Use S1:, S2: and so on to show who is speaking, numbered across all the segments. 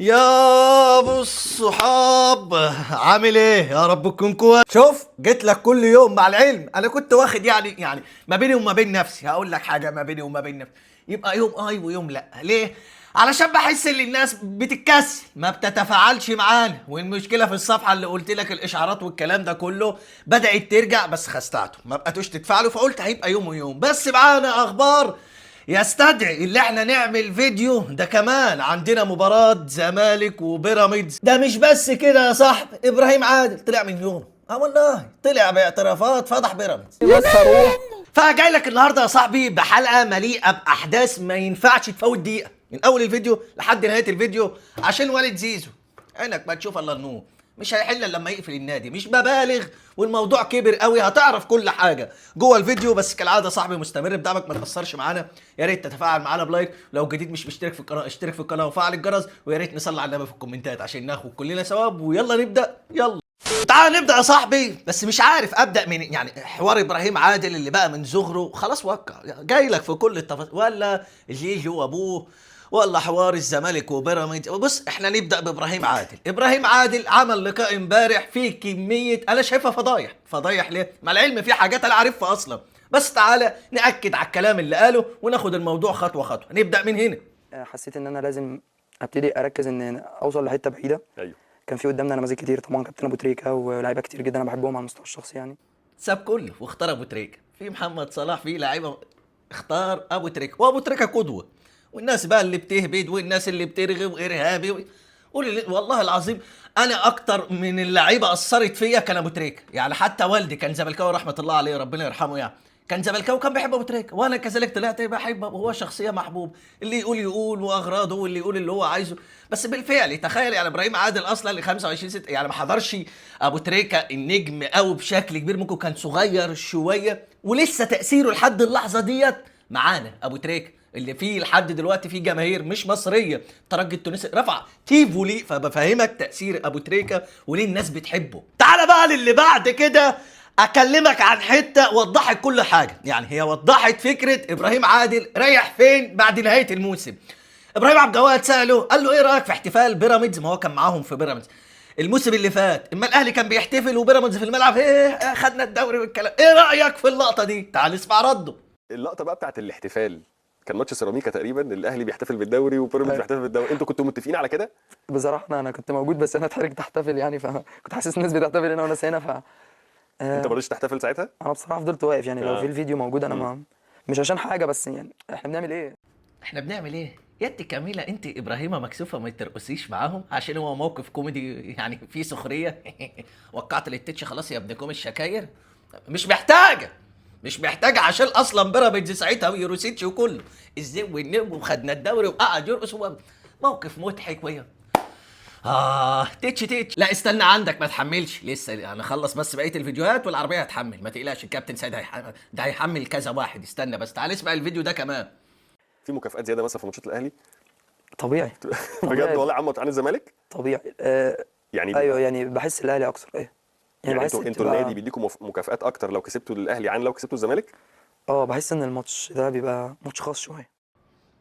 S1: يا ابو الصحاب، عامل ايه؟ يا رب تكون كويس. شوف، جيت لك كل يوم. مع العلم انا كنت واخد يعني ما بيني وما بين نفسي، هقول لك حاجة، ما بيني وما بين نفسي يبقى يوم اي ويوم لا. ليه؟ علشان بحس ان الناس بتتكسل، ما بتتفاعلش معانا. والمشكلة في الصفحة اللي قلت لك الاشعارات والكلام ده كله بدات ترجع، بس خستعته ما بقتوش تتفاعلوا، فقلت هيبقى يوم ويوم. بس معانا اخبار يستدعي اللي احنا نعمل فيديو ده كمان. عندنا مباراة زمالك وبيراميدز. ده مش بس كده يا صاحبي، ابراهيم عادل طلع من يومه، اه والله طلع باعترافات فضح بيراميدز.
S2: بس هروح.
S1: فجاي لك النهارده يا صاحبي بحلقة مليئة باحداث ما ينفعش تفوت دقيقة من اول الفيديو لحد نهاية الفيديو، عشان والد زيزو عينك ما تشوف الا النور، مش هيحل الا لما يقفل النادي. مش ببالغ والموضوع كبر قوي، هتعرف كل حاجة جوه الفيديو. بس كالعادة صاحبي مستمر بدعمك، ما تقصرش معانا، يا ريت تتفاعل معانا ب like، لو جديد مش مشترك في القناة اشترك في القناة وفعل الجرس، ويا ريت نصلي على النبي في الكومنتات عشان ناخد كلنا ثواب. ويلا نبدا، يلا تعال نبدا يا صاحبي. بس مش عارف ابدا من يعني حوار ابراهيم عادل اللي بقى من صغره خلاص وقع، جاي لك في كل التفاصيل، ولا جيجي وابوه، ولا حوار الزمالك وبيراميدز. بص، احنا نبدا بابراهيم عادل. ابراهيم عادل عمل لقاء امبارح فيه كمية انا شايفها فضايح. فضايح ليه؟ مع العلم في حاجات انا عارفها اصلا، بس تعالى ناكد على الكلام اللي قاله وناخد الموضوع خطوة خطوة. نبدا من هنا.
S2: حسيت ان انا لازم ابتدي اركز ان اوصل لحته بعيدة.
S3: ايوه،
S2: كان في قدامنا نماذج كتير طبعا، كابتن ابو تريكه ولاعيبه كتير جدا انا بحبهم على المستوى الشخصي يعني.
S1: ساب كله واختار ابو تريكه. في محمد صلاح، في لعيبة، اختار ابو تريكه، وابو تريكه قدوة. والناس بقى اللي بتهبد والناس اللي بترغي وارهابي قول والله العظيم انا اكتر من اللعيبة اثرت فيا كان ابو تريكه. يعني حتى والدي كان زملكاوي رحمه الله عليه، ربنا يرحمه، يعني كان زملكاوي وكان بيحب ابو تريكه، وانا كذلك طلعت بحب. هو شخصية محبوب، اللي يقول يقول واغراضه واللي يقول اللي هو عايزه. بس بالفعل تخيل يعني ابراهيم عادل اصلا ل 25 6 يعني ما حضرش ابو تريكه النجم قوي بشكل كبير، ممكن كان صغير شوية، ولسه تاثيره لحد اللحظة ديت معانا. ابو تريكه اللي فيه لحد دلوقتي فيه جماهير مش مصرية، الترجي التونسي رفع تيفولي. فبفهمك تاثير ابو تريكه وليه الناس بتحبه. تعال بقى للي بعد كده، اكلمك عن حتة وضحت كل حاجة. يعني هي وضحت فكرة ابراهيم عادل رايح فين بعد نهاية الموسم. ابراهيم عبد الجواد ساله، قال له ايه رايك في احتفال بيراميدز؟ ما هو كان معاهم في بيراميدز الموسم اللي فات، اما الاهلي كان بيحتفل وبيراميدز في الملعب ايه خدنا الدوري والكلام. ايه رايك في اللقطة دي؟ تعال اسمع رده.
S3: اللقطة بقى بتاعت الاحتفال، كان ماتش سيراميكا تقريبا، الاهلي بيحتفل بالدوري وبيراميدز بيحتفل بالدوري، انتوا كنتوا متفقين على كده؟
S2: بصراحة انا كنت موجود، بس انا اتحرجت احتفل يعني، فكنت حاسس الناس بتحتفل هنا وناس هنا. ف
S3: انت ما رضيتش تحتفل ساعتها؟
S2: انا بصراحة فضلت واقف يعني، لو في الفيديو موجود انا ما مش عشان حاجة، بس يعني احنا بنعمل ايه؟
S1: احنا بنعمل ايه؟ يا انت كميلة، انت ابراهيمه مكسوفه ما ترقصيش معاهم عشان هو موقف كوميدي يعني فيه سخرية. وقعت للتتش خلاص يا ابن كوم الشكاير، مش محتاجه، مش محتاجه، عشان اصلا بيراميدز ساعتها ويوروسيتش وكله ازاي والنم وخدنا الدوري وقعد يرقص، هو موقف مضحك ويا تتش تتش. لا استنى عندك، ما تحملش لسه، انا اخلص بس بقية الفيديوهات والعربية هتحمل، ما تقلقش الكابتن سيد ده هيحمل كذا واحد. استنى بس، تعال اسمع الفيديو ده كمان.
S3: في مكافآت زيادة مثلا في ماتشات الاهلي؟
S2: طبيعي.
S3: بجد والله يا عم عن الزمالك؟
S2: طبيعي.
S3: يعني
S2: ايوه، يعني بحس الاهلي اكتر. ايوه
S3: يعني انتوا النادي بيديكم مكافآت اكتر لو كسبتوا الاهلي عن لو كسبتوا الزمالك؟
S2: بحس ان الماتش ده بيبقى ماتش خاص شوية.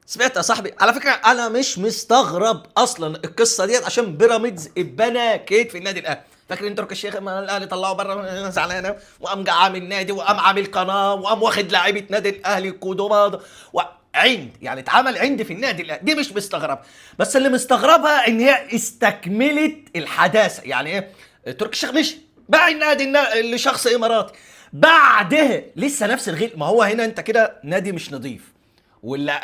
S1: سمعت يا صاحبي؟ على فكرة انا مش مستغرب اصلا القصة ديت، عشان بيراميدز اتبنى كيد في النادي الاهلي. فاكرين تركي الشيخ ما الاهلي طلعوا بره زعلانة، وقام عامل نادي وقام عامل قناة وقام واخد لاعيبه نادي الاهلي قدومات وعند، يعني اتعمل عند في النادي الاهلي، دي مش مستغرب. بس اللي مستغربها ان هي استكملت الحداثة. يعني ايه؟ تركي الشيخ مشي باع النادي لشخص اماراتي، بعدها لسه نفس الغل. ما هو هنا انت كده نادي مش نظيف،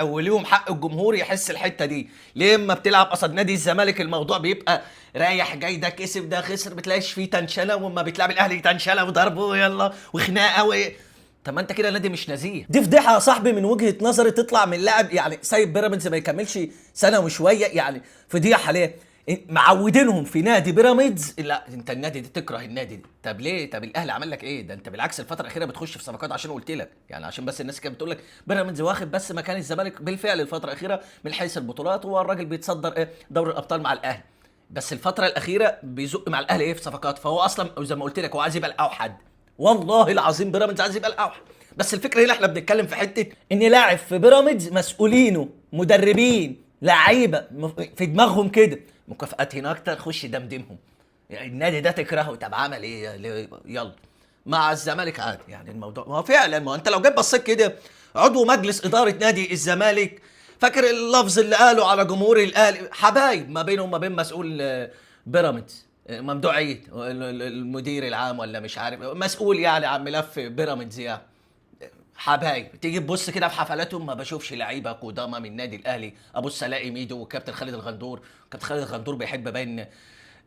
S1: وليهم حق الجمهور يحس الحتة دي. ليه اما بتلعب قصاد نادي الزمالك الموضوع بيبقى رايح جاي، ده كسب ده خسر، بتلاقيش فيه تنشله، واما بتلعب الاهلي تنشله وضرب ويلا وخناقه طب ما انت كده نادي مش نزيه. دي فضيحة يا صاحبي من وجهه نظري، تطلع من لاعب يعني سايب بيراميدز ما يكملش سنة وشوية، يعني فضيحة. ليه؟ معودينهم في نادي بيراميدز، لا انت النادي ده تكره النادي ده. طب ليه؟ طب الاهلي عمل لك ايه؟ ده انت بالعكس الفترة الاخيرة بتخش في صفقات، عشان قلت لك يعني، عشان بس الناس كانت بتقول لك بيراميدز واخد بس مكان الزمالك بالفعل الفترة الاخيرة من حيث البطولات، هو الراجل بيتصدر ايه دوري الابطال مع الاهلي، بس الفترة الاخيرة بيزق مع الاهلي ايه في صفقات. فهو اصلا زي ما قلت لك هو عايز يبقى الاوحد، والله العظيم بيراميدز عايز يبقى الاوحد. بس الفكرة هنا احنا بنتكلم في حتة ان لاعب في بيراميدز مسؤولينه مدربين لعيبة في دماغهم كده، مكافآت هنا اكتر، خش دمدمهم. يعني النادي ده تكرهه، طب عمل ايه؟ يلا. مع الزمالك عادي يعني الموضوع، ما هو فعلا، ما هو انت لو جيت بصيت كده عضو مجلس ادارة نادي الزمالك، فاكر اللفظ اللي قاله على جمهور الاهلي، حبايب ما بينه وما بين مسؤول بيراميدز ممدوح عيد، المدير العام ولا مش عارف مسؤول يعني عن ملف بيراميدز، يعني حبايب. تيجي تبص كده في حفلاتهم ما بشوفش لعيبة قدامى من النادي الاهلي، ابص الاقي ميدو والكابتن خالد الغندور. كابتن خالد الغندور بيحب باين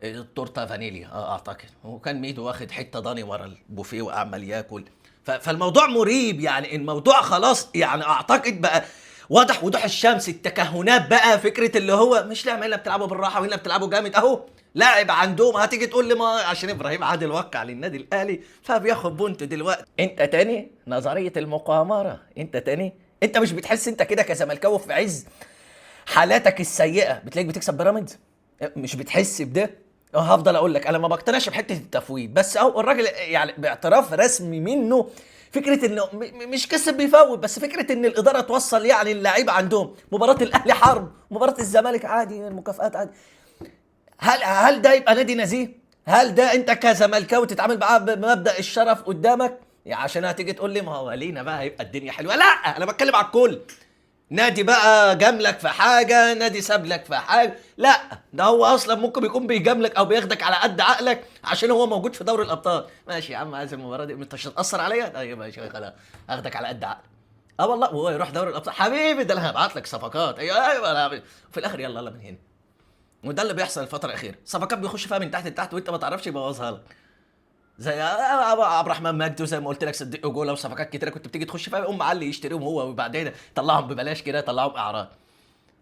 S1: التورتة فانيليا اعتقد، وكان ميدو واخد حتة ضاني ورا البوفيه وعمال ياكل. فالموضوع مريب يعني، الموضوع خلاص يعني اعتقد بقى واضح وضوح الشمس. التكهنات بقى، فكرة اللي هو مش لا هنا بتلعبوا بالراحة وهنا بتلعبوا جامد، اهو لاعب عندهم. هتيجي تقول لي ما عشان ابراهيم عادل وقع للنادي الاهلي فبياخد بونت دلوقتي. انت تاني نظرية المقامره، انت تاني، انت مش بتحس انت كده كزملكاوي في عز حالاتك السيئة بتلاقيك بتكسب بيراميدز؟ مش بتحس بده؟ هفضل اقول لك انا ما بقتنعش بحته التفويت، بس اهو الراجل يعني باعتراف رسمي منه فكرة انه مش كسب بيفوت، بس فكرة ان الادارة توصل يعني اللعيبة عندهم مباراة الاهلي حرب، مباراة الزمالك عادي، المكافآت عادي. هل ده يبقى نادي نزيه؟ هل ده انت كزملكاوي تتعامل معاه بمبدا الشرف قدامك؟ يعني عشان هتيجي تقول لي ما هو لينا بقى هيبقى الدنيا حلوة، لا انا بتكلم على الكل. نادي بقى جاملك في حاجة، نادي سابلك في حاجة، لا ده هو اصلا ممكن يكون بيجاملك او بياخدك على قد عقلك عشان هو موجود في دوري الابطال. ماشي يا عم، عايز المباراة دي انت مش هتاثر عليا؟ طيب ماشي خلاص اخدك على قد عقلك. اه والله، وهو يروح دوري الابطال حبيبي ده انا هبعت لك صفقات، ايوه ايوه، في الاخر يلا يلا من هنا. وده اللي بيحصل الفترة الاخيرة، صفقات بيخش فيها من تحت لتحت وانت ما تعرفش يبوظها لك، زي عبد الرحمن مجدي، وزي ما قلت لك صديق جولة، وصفقات كتيرة كنت بتيجي تخش فيها يقوم معلي يشتريهم هو، وبعدين طلعهم ببلاش كده، طلعهم اعراض.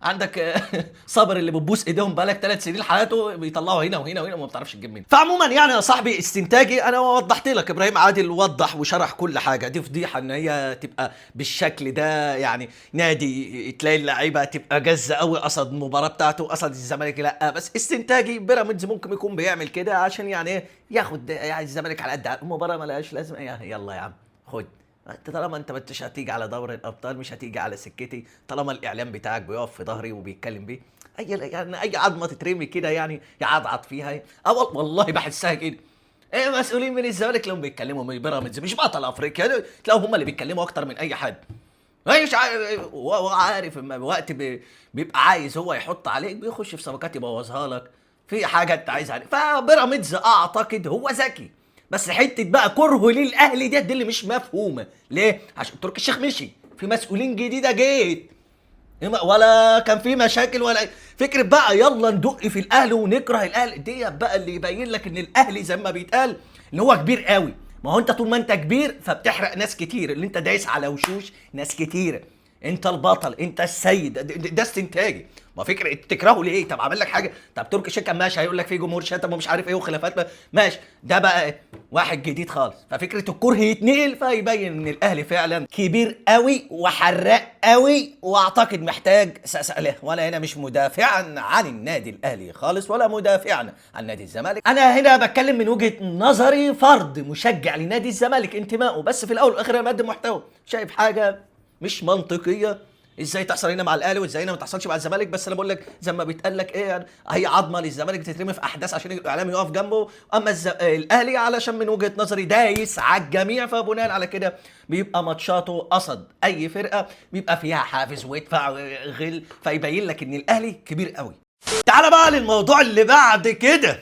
S1: عندك صابر اللي بتبوس ايديهم بقالك 3 سنين حياته، بيطلعوا هنا وهنا وهنا وما بتعرفش تجيب منه. فعموما يعني يا صاحبي استنتاجي انا وضحت لك، ابراهيم عادل وضح وشرح كل حاجة. دي فضيحة ان هي تبقى بالشكل ده، يعني نادي تلاقي اللعيبة تبقى جزه قوي قصد المباراة بتاعته، قصد الزمالك لا. بس استنتاجي بيراميدز ممكن يكون بيعمل كده عشان يعني ياخد يعني الزمالك على قد المباراة ما لهاش لازمه، يلا يا عم خد انت، طالما انت مش هتيجي على دوري الابطال، مش هتيجي على سكتي، طالما الاعلام بتاعك بيقف في ظهري وبيتكلم بيه، اي يعني اي عظمه تترمي كده يعني يعضعض فيها. والله بحسها كده. ايه مسؤولين من الزمالك لو بيتكلموا من بيراميدز مش بطل افريقيا، تلاقوا هم اللي بيتكلموا اكتر من اي حد. مش عارف وقت بيبقى عايز هو يحط عليك بيخش في صفقات يبوظها لك في حاجة انت عايزها عليك. فبيراميدز اعتقد هو ذكي، بس حتة بقى كرهه للاهلي دي اللي مش مفهومه. ليه؟ عشان تركي الشيخ مشي، في مسؤولين جديدة جيت، ولا كان في مشاكل ولا فكرة بقى يلا ندق في الاهلي ونكره الاهلي. دي بقى اللي يبين لك ان الاهلي زي ما بيتقال ان هو كبير قوي. ما هو انت طول ما انت كبير فبتحرق ناس كتير، اللي انت دايس على وشوش ناس كتيرة، انت البطل، انت السيد. ده استنتاجي. ما فكرة تكرهه ليه؟ طب عمل لك حاجة؟ طب تركي الشيخ كان ماشي هيقول لك في جمهور شتم ومش عارف ايه وخلافات، ماشي، ده بقى واحد جديد خالص. ففكره الكره يتنقل، فيبين ان الاهلي فعلا كبير قوي وحراق قوي، واعتقد محتاج سأله. وانا هنا مش مدافعا عن النادي الاهلي خالص ولا مدافعا عن نادي الزمالك، انا هنا بتكلم من وجهه نظري فرد مشجع لنادي الزمالك انتمائه، بس في الاول والاخر انا بقدم محتوى. شايف حاجة مش منطقية ازاي تحصل هنا مع الاهلي وازاي هنا ما تحصلش مع الزمالك؟ بس انا بقول لك زي ما بيتقال لك ايه، يعني هي عظمه للزمالك بتترمي في احداث عشان الاعلام يقف جنبه، اما الاهلي علشان من وجهه نظري دايس على الجميع، فبناء على كده بيبقى ماتشاته قصد اي فرقه بيبقى فيها حافز ويدفع غل، فيبين لك ان الاهلي كبير قوي. تعال بقى للموضوع اللي بعد كده.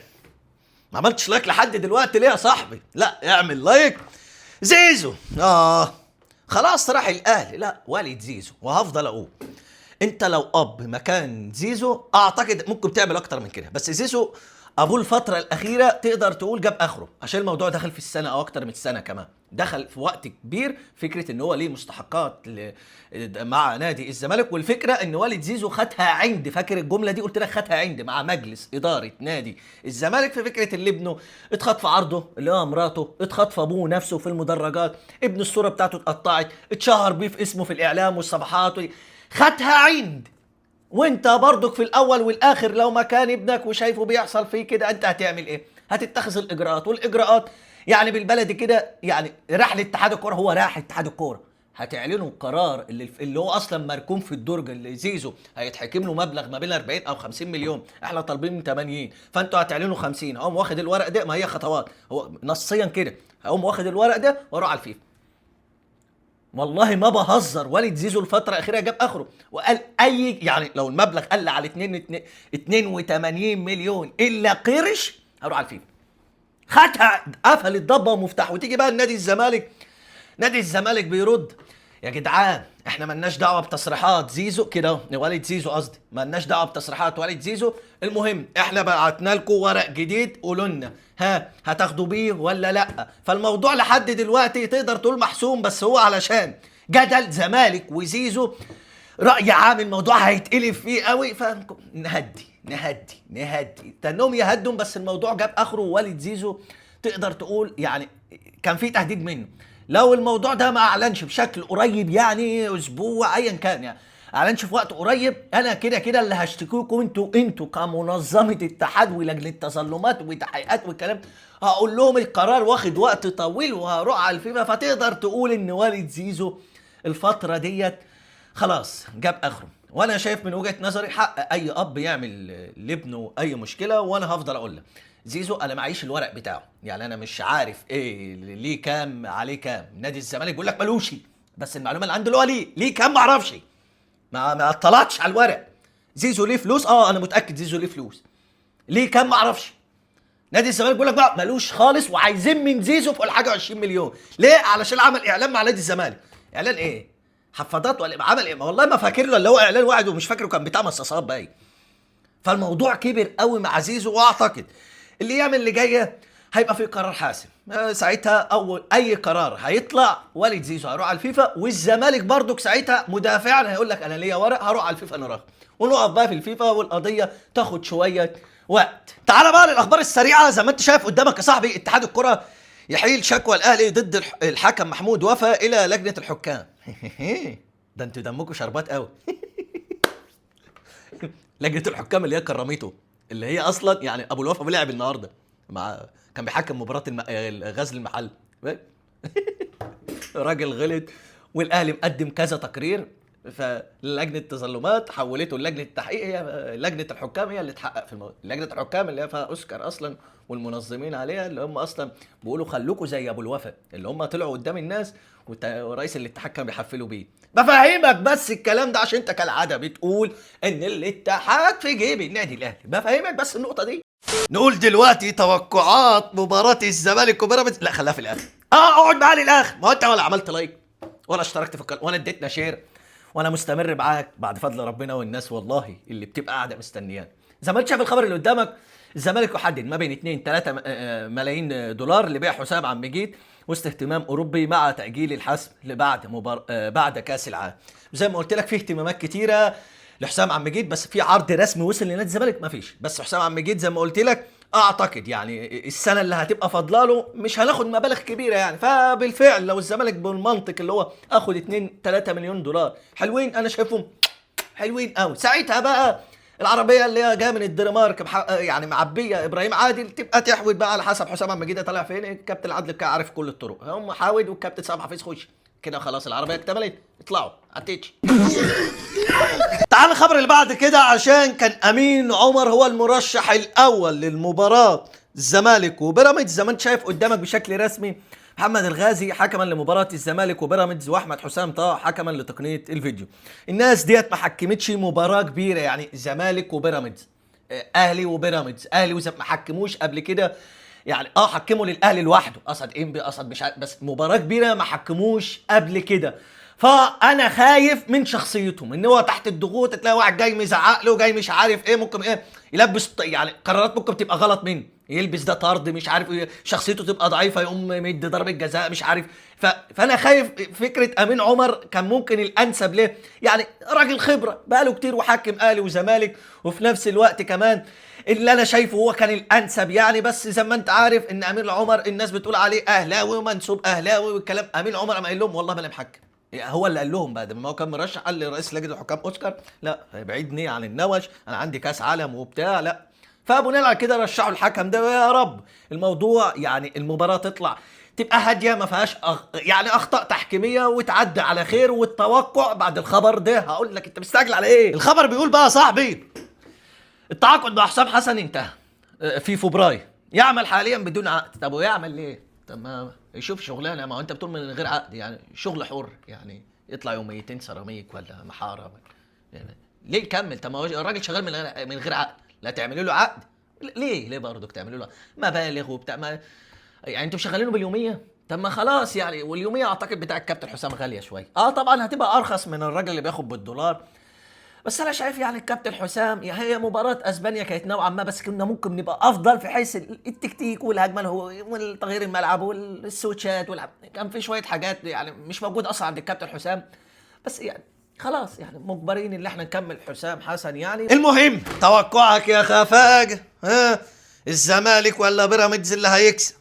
S1: ما عملتش like لحد دلوقتي ليه يا صاحبي؟ لا اعمل like. زيزو خلاص راح الاهلي. لا والد زيزو، وهفضل اقول انت لو اب مكان زيزو اعتقد ممكن تعمل اكتر من كده، بس زيزو ابوه الفترة الاخيرة تقدر تقول جاب اخره، عشان الموضوع دخل في السنة او اكتر من السنة كمان، دخل في وقت كبير فكرة ان هو ليه مستحقات مع نادي الزمالك، والفكرة ان والد زيزو خدها عند، فاكر الجملة دي قلت لك خدها عند مع مجلس ادارة نادي الزمالك في فكرة اللي ابنه اتخطف عرضه اللي هو مراته، اتخطف ابوه نفسه في المدرجات، ابن الصورة بتاعته اتقطعت، اتشهر بيه في اسمه في الاعلام والصفحات، خدها عند. وانت برضك في الاول والاخر لو مكان ابنك وشايفه بيحصل فيه كده انت هتعمل ايه؟ هتتخذ الاجراءات، والاجراءات يعني بالبلدي كده يعني راح لاتحاد الكورة، هو راح اتحاد الكورة، هتعلنوا القرار اللي هو اصلا مركون في الدرج، اللي زيزو هيتحكم له مبلغ ما بين 40 او 50 مليون، احنا طالبين 80، فانتوا هتعلنوا 50. هقوم واخد الورق ده، ما هي خطوات، هو نصيا كده، هقوم واخد الورق ده واروح على الفيفا. والله ما بهزر، والد زيزو الفترة الأخيرة جاب آخره وقال أي يعني لو المبلغ قل على 82 مليون إلا قرش هروح على الفيفا. خدها، قفل الضبة ومفتاح. وتيجي بقى لنادي الزمالك، نادي الزمالك بيرد يا جدعان احنا ملناش دعوه بتصريحات زيزو كده، والد زيزو قصدي، ملناش دعوه بتصريحات والد زيزو، المهم احنا بعتنا لكم ورق جديد، قولوا لنا ها هتاخدوا بيه ولا لا. فالموضوع لحد دلوقتي تقدر تقول محسوم، بس هو علشان جدل زمالك وزيزو رأي عام الموضوع هيتقلب فيه قوي، فنهدي نهدي نهدي تنهم يهدم، بس الموضوع جاب اخره. والد زيزو تقدر تقول يعني كان في تهديد منه لو الموضوع ده ما اعلنش بشكل قريب، يعني اسبوع ايا كان، يعني اعلنش في وقت قريب، انا كده كده اللي هشتكوكم انتوا كمنظمه اتحاد ولجنه تظلمات وتحقيقات والكلام، هقول لهم القرار واخد وقت طويل وهروح على الفيفا. فتقدر تقول ان والد زيزو الفترة ديت خلاص جاب اخره. وانا شايف من وجهه نظري حق اي اب يعمل لابنه اي مشكلة، وانا هفضل اقول له زيزو انا معيش الورق بتاعه، يعني انا مش عارف ايه ليه كام عليه كام. نادي الزمالك بيقول لك ملوش، بس المعلومة اللي عنده اللي هو ليه كام ما اعرفش، ما اطلعتش على الورق. زيزو ليه فلوس؟ انا متاكد زيزو ليه فلوس، ليه كام ما اعرفش. نادي الزمالك بيقول لك بقى ملوش خالص، وعايزين من زيزو فوق الحاجة 20 مليون. ليه؟ علشان عمل اعلان مع نادي الزمالك. اعلان ايه؟ حفاضات ولا عمل ايه؟ والله ما فاكر له، اللي هو اعلان واحد ومش فاكره كان بتاع مصاصات باين. فالموضوع كبر قوي مع زيزو، واعتقد الايام اللي جاية هيبقى في قرار حاسم ساعتها. اول اي قرار هيطلع والد زيزو هيروح على الفيفا، والزمالك برضك ساعتها مدافعا هيقول لك انا ليا ورق هروح على الفيفا نراها، ونقف بقى في الفيفا والقضية تاخد شوية وقت. تعال بقى للاخبار السريعة. زي ما انت شايف قدامك يا صاحبي، اتحاد الكره يحيل شكوى الاهلي ضد الحكم محمود وفا الى لجنة الحكام. ده انتوا دمكم شربات قوي. لجنة الحكام اللي هي كرمته، اللي هي اصلا يعني ابو الوفا لعب النهارده مع كان بيحكم مباراة غزل المحل. راجل غلط، والاهلي مقدم كذا تقرير، فلجنه التظلمات حولته للجنة التحقيق، هي لجنة الحكام هي اللي تحقق في الموضوع. لجنة الحكام اللي هي فيها اوسكار اصلا والمنظمين عليها، اللي هم اصلا بيقولوا خلوكوا زي ابو الوفا، اللي هم طلعوا قدام الناس ورئيس الاتحاد كان بيحفلوا بيه. بفهمك بس الكلام ده عشان انت كالعادة بتقول ان الاتحاد في جيب النادي الاهلي، بفهمك بس النقطة دي. نقول دلوقتي توقعات مباراة الزمالك وبيراميدز، لا خليها في الاخر. اقعد معايا للاخر، ما هو انت ولا عملت like ولا اشتركت في القناة ولا اديتنا share، وانا مستمر معاك بعد فضل ربنا والناس والله اللي بتبقى قاعدة مستنيانا. زي ما انت شايف الخبر اللي قدامك، الزمالك يحدد ما بين 2 3 ملايين دولار لبيع حسام عبد المجيد وسط اهتمام اوروبي مع تاجيل الحسم لبعد بعد كاس العالم. زي ما قلت لك في اهتمامات كتيرة لحسام عبد المجيد، بس في عرض رسمي وصل لنادي الزمالك ما فيش. بس حسام عبد المجيد زي ما قلت لك اعتقد يعني السنة اللي هتبقى فاضلة له مش هناخد مبالغ كبيرة يعني. فبالفعل لو الزمالك بالمنطق اللي هو اخد 2 3 مليون دولار حلوين، انا شايفهم حلوين قوي. ساعتها بقى العربية اللي هي جاية من الدنمارك يعني معبيه ابراهيم عادل تبقى تحود بقى على حسب حسام عبد المجيد طالع فين. الكابتن عادل بقى عارف كل الطرق، هم حاود والكابتن سامح حفيظ خش كده، خلاص العربية اكتملت، اطلعوا على التيتش. تعال الخبر اللي بعد كده، عشان كان امين عمر هو المرشح الاول للمباراة الزمالك وبيراميدز. زي ما انت شايف قدامك بشكل رسمي محمد الغازي حكما لمباراة الزمالك وبيراميدز، واحمد حسام طه حكما لتقنيه الفيديو. الناس ديت ما حكمتش مباراة كبيرة، يعني زمالك وبيراميدز، اهلي وبيراميدز، اهلي وزمالك ما حكموش قبل كده يعني. حكموا للاهلي لوحده، قصد انبي قصد مش عارف، بس مباراة كبيرة ما حكموش قبل كده. فانا خايف من شخصيتهم ان هو تحت الضغوط تلاقي واحد جاي مزعق له، جاي مش عارف ايه، ممكن ايه يلبس يعني قرارات ممكن تبقى غلط منه، يلبس ده طرد مش عارف ايه، شخصيته تبقى ضعيفة يقوم مد ضربه جزاء مش عارف. فانا خايف فكرة امين عمر كان ممكن الانسب ليه، يعني راجل خبره بقاله كتير وحكم اهلي وزمالك، وفي نفس الوقت كمان اللي انا شايفه هو كان الانسب يعني. بس زي ما انت عارف ان امين عمر الناس بتقول عليه اهلاوي ومنسوب اهلاوي والكلام. امين عمر قام قايل لهم والله ما انا محكم، هو اللي قال لهم بعد ما هو كان مرشح، قال لرئيس لجنة الحكام اوسكار لا بعيدني عن النوش، انا عندي كاس عالم وبتاع لا. فبناء على كده رشحوا الحكم ده. يا رب الموضوع يعني المباراة تطلع تبقى هادية ما فيهاش يعني اخطاء تحكيميه وتعدي على خير. والتوقع بعد الخبر ده هقول لك انت مستعجل على ايه. الخبر بيقول بقى يا صاحبي التعاقد مع حسام حسن انتهى في فبراير، يعمل حاليا بدون عقد. طب ويعمل ليه؟ طب ما يشوف شغلانة، ما هو انت بتقول من غير عقد يعني شغل حر، يعني يطلع يوميتين سيراميك ولا محاره يعني ليه يكمل؟ طب ما هو الراجل شغال من غير عقد، لا تعملوا له عقد ليه؟ ليه برضك تعملوا له مبالغ وبتاع؟ ما يعني انتوا شغالينه باليوميه؟ طب ما خلاص يعني. واليوميه اعتقد بتاع الكابتن حسام غالية شوية، طبعا هتبقى ارخص من الراجل اللي بياخد بالدولار، بس انا شايف يعني الكابتن حسام، يعني هي مباراة اسبانيا كانت نوعا ما، بس كنا ممكن نبقى افضل في حيث التكتيك والهجمه والتغيير الملعب والسويتشات كان في شوية حاجات يعني مش موجود اصلا عند الكابتن حسام، بس يعني خلاص يعني مجبرين ان احنا نكمل حسام حسن يعني. المهم توقعك يا خفاجه، ها الزمالك ولا بيراميدز اللي هيكسب؟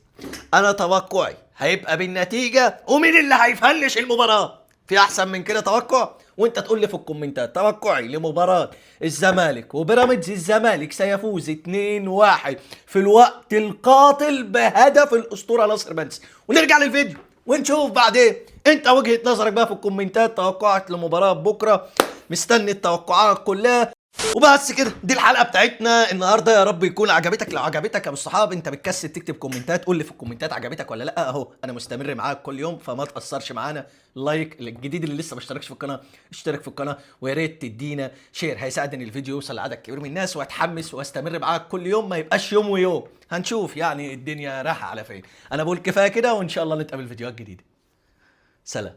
S1: انا توقعي هيبقى بالنتيجة ومين اللي هيفنش المباراة. في احسن من كده توقع؟ وانت تقول لي في الكومنتات توقعي لمباراة الزمالك وبيراميدز، الزمالك سيفوز 2-1 في الوقت القاتل بهدف الاسطورة ناصر منسي. ونرجع للفيديو ونشوف بعدين انت وجهة نظرك بقى في الكومنتات، توقعك لمباراة بكرة، مستني التوقعات كلها. وبس كده، دي الحلقة بتاعتنا النهارده، يا رب يكون عجبتك. لو عجبتك يا ابو الصحاب انت بتكسل تكتب كومنتات، قول لي في الكومنتات عجبتك ولا لا. اهو انا مستمر معاك كل يوم، فما تاثرش معانا. like الجديد اللي لسه ما اشتركش في القناة اشترك في القناة، ويا ريت تدينا share، هيساعد ان الفيديو يوصل لعدد كبير من الناس، واتحمس واستمر معاك كل يوم، ما يبقاش يوم ويوم. هنشوف يعني الدنيا رايحة على فين. انا بقول كفاية كده، وان شاء الله نتقابل في فيديوهات جديدة. سلام.